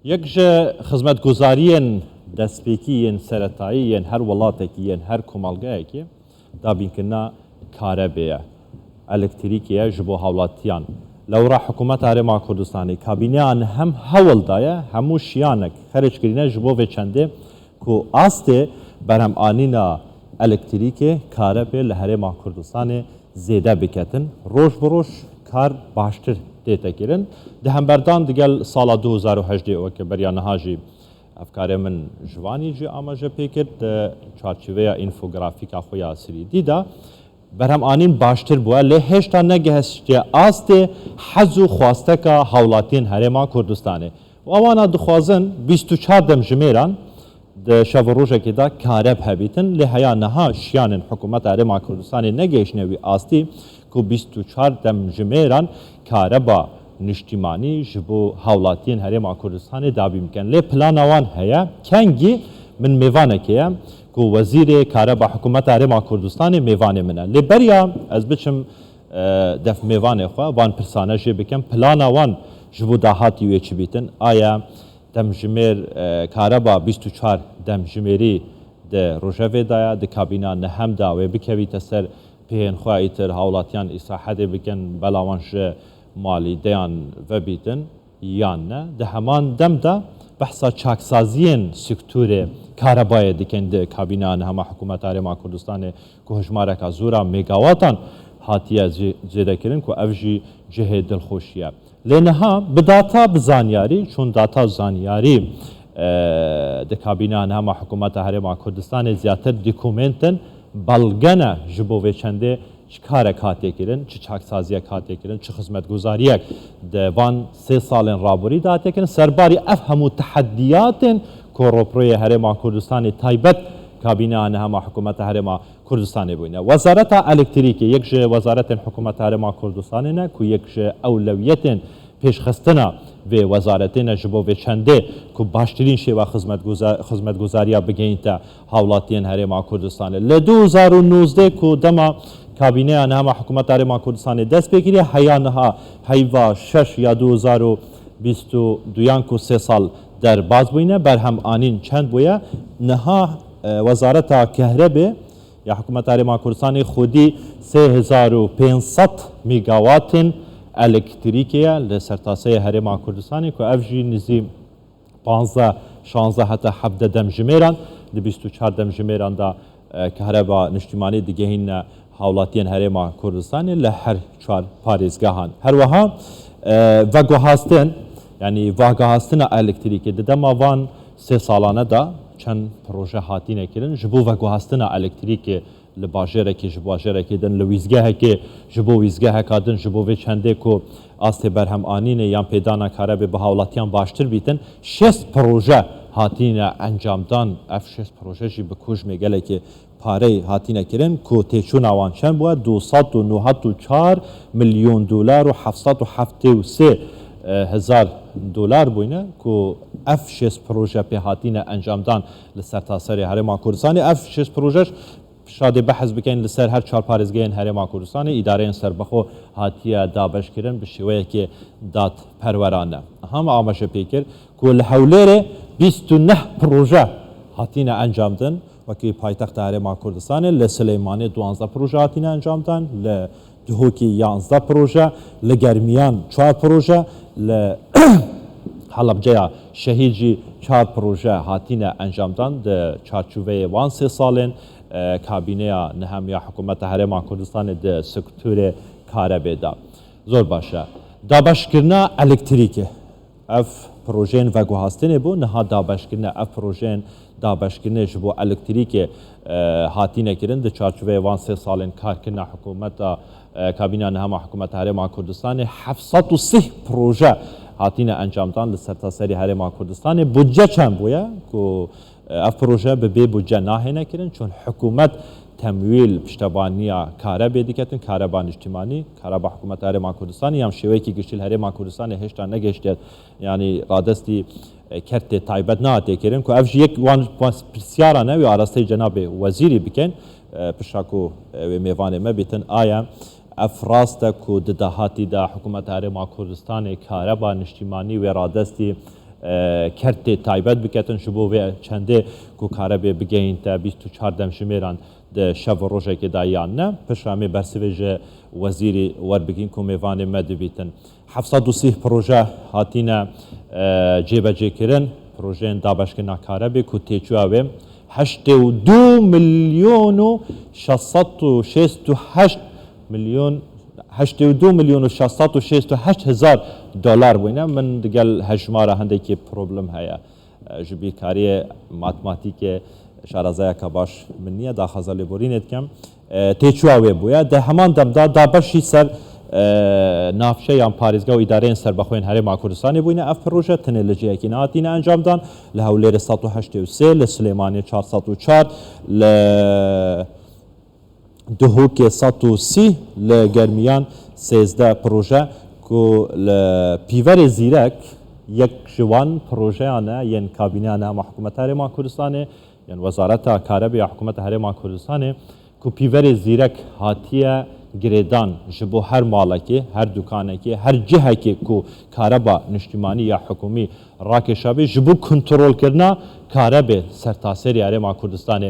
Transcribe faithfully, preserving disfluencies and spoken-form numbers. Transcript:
Yek ji xizmetguzariyên destpêkî yên seretayî yên her welatekî, yên her komelgayekî, dabînkirina karebê ye, elektrîkê ye ji bo hawlatiyan. Lewra Hikûmeta Herêma Kurdistanê, kabîneya nihem hewl daye hemû şiyanek xerc kirîne ji bo vê çendê ku astê berhemanîna elektrîkê, karebê li Herêma Kurdistanê zêde biketin. Roj bi roj kar baştir tête kirin. Di hemberdan digel sala du hezar û hejdeh weke beriya niha jî ev karê min ji vanî jî amaje pê kir, di çarçoveya înfografîka xwe ya sirîdî de berhemanîn baştir bûye, lê hêşta negihiştiye astê hez û xwasteka hawlatiyên Herêma Kurdistanê. Û ewana dixwazin bîst û çar demjimêran di şev û rojekê de kareb hebîtin, lê heya niha şiyanên Hikûmeta Herêma Kurdistanê negihiştine wî astî ku bîst û çar demjimêran kareba niştîmanî ji bo hawlatiyên Herêma Kurdistanê dabîn bikin. Lê plana wan heye, kengî min mêvanekê ye ku Wezîrê Kareba Hikûmeta Herêma Kurdistanê mêvanê min e. Lê beriya ez biçim, e, def mêvanê xwe, van pirsane jê bikim, plana wan ji bo dahatî wê çi bîtin? Aya demjimêr, e, kareba bîst û çar demjimêrî di rojevê de ye, di kabîna nihem de wê bikevîte ser pêhên xwe, îtir hawlatiyan îsrahetê bikin, bela wan ji malîdeyan vebîtin yan ne? Di heman dem de behsa çaksaziyên sektorê karebayê dikin di kabîna nihema Hikûmeta Herêma Kurdistanê ku hejmareka zor a megawatan hatiye zê-, zêdekirin ku ev jî cihê dilxweşî ye. Lê niha bi data, bi zanyarî, çûn data zanyarî, e, di kabîna nihema Hikûmeta Herêma Kurdistanê zêdetir dokumentin belge ne ji bo vê çendê çi karek hatiye kirin, çi çaksaziyek hatiye kirin, çi xizmetguzariyek di van sê salên raborî de hatiye kirin. Serbarî ev hemû tehediyatên ku roproyê Herêma Kurdistanê taybet kabîneya nihema Hikûmeta Herêma Kurdistanê bûne. Wezareta Elektrîkê, yek ji wezaretên Hikûmeta Herêma Kurdistanê ne ku yek ji ewlewiyetên pêşxistina vê wezaretê ne ji bo vê çendê ku baştirîn şêwa xizmetguza-, xizmetguzariya bigehînte hawlatiyên Herêma Kurdistanê. Li du hezar û nozdeh ku dema kabîneya nihema Hikûmeta Herêma Kurdistanê dest pê kiriye, heya niha heyva şeş ya du hezar û bîst û duyan ku sê sal derbas bûyne, berhem anîn çend bûye? Niha, e, Wezareta Kehrebê ya Hikûmeta Herêma Kurdistanê xwedî sê hezar û pênc sed megawatên elektrîkê ye li sertaseyê Herêma Kurdistanê ku ev jî nizî panzdeh, şanzdeh heta hevdeh demjimêran, di bîst û çar demjimêran de, e, kahreba niştîmanî digehîne hawlatiyên Herêma Kurdistanê li her çar parêzgehan. Her wiha, e, veguhastin, yanî veguhastina elektrîkê di dema van sê salane de çend proje hatine kirin ji bo veguhastina elektrîkê li bajêrekê ji bajêrekê din, li wîzgehekê ji bo wîzgeheka din, ji bo vê çendê ku astê berhemanînê yan pêdana karebê bi hawlatiyan baştir bîtin, şêst proje hatine encamdan. Ev şêst proje jî bi kujmê gelekê parey hatine kirin ku têçûna wan çend bûye? Du sed û newid û çar milyon dolar û heft sed û heftê û sê hezar dolar bûyne ku ev şêst proje pê hatine encamdan li sertaserê Herêma Kurdistanê. Ev şêst proje Şadê behs bikin, li ser her çar parêzgehên Herêma Kurdistanê îdareyên serbixwe hatiye dabeşkirin bi şêweyekê dadperwerane. Ham amaje pê kir ku li Hewlêrê bîst û neh proje hatine encamdin, wekî paytexta Herêma Kurdistanê, li Silêmanê duwazdeh proje hatine encamdan, li Duhokê yanzdeh proje, li Germiyan çar proje, li Helebceya Şehîd jî çar proje hatine encamdan di çarçoveyê wan sê salên, e, kabîneya nihem ya Hikûmeta Herêma Kurdistanê di sektorê karebê de. Zor baş e. Dabeşkirina elektrîkê. Ev projeyên veguhastinê bû, niha dabeşkirine. Ev projeyên dabeşkirinê ji bo elektrîkê, e, hatine kirin. Di çarçoveyê van sê salên karkirina hikûmeta, e, kabîna nihema hikûmeta Herêma Kurdistanê heft sed û sî proje hatine encamdan li sertaserî Herêma Kurdistanê. Budce çend bûye ku, e, ev proje bi bê budce nahêne kirin? Çun hikûmet temwîl piştevaniya karebê diketin, kareba niştimanî, kareba hikûmeta Herêma Kurdistanê, yan şêweyekî giştî li Herêma Kurdistanê hêşta negihiştiye, yanî radestî, e, kertê taybet nehatiye kirin, ku ev jî yek wan, wan pirsyara ne wê arasteyî cenabê wezîrî bikin, e, pişta ku, e, wê mêvanê me bîtin, aya ev rast e ku di dahatî de hikûmeta Herêma Kurdistanê kareba niştimanî wê radestî, e, kertê taybet biketin, ji bo vê çendê ku karebê bigehînte bîst û çar demjimêran di şev û rojekê de yan ne. Piştre em ê bersivê ji wezîrî werbigrin ku mêvanê me dibîtin. Heft sed û sî proje hatine, e, cêbecêkirin, projeyên dabeşkirina karebê ku têçûya wê heştê û du milyon û şeş sed û şêst û heşt milyon, heştê û du milyon û şeş sed û şêst û heşt hezar dolar bûne. Min digel hejmara hindekî problem heye. E, ji bîrkariyê matematîkê şarazayeke baş min niye, daxwaza lêborînê dikim. E, têçûya wê bûye. Di heman dem de dabeşî ser, e, navçe yan parêzgeh û îdareyên serbexwe yên Herêma Kurdistanê bûne. Ev proje tenê li cihekî nehatîne encamdan. Li Hewlêrê sed û heştê û sê, li Silêmaniyê çar sed û çar, li Duhokê sed û sî, li Germiyan sêzdeh proje ku li Pîverê Zîrek yek ji wan projeyan e yên kabîneya nehema Hikûmeta Herêma Kurdistanê, yên Wezareta Karebê ya Hikûmeta Herêma Kurdistanê ku Pîverê Zîrek hatiye girêdan ji bo her malekê, her dukanekê, her cihekê ku kareba niştimanî ya hikûmî rakêşabî ji bo kontrolkirina karebê sertaserî Herêma Kurdistanê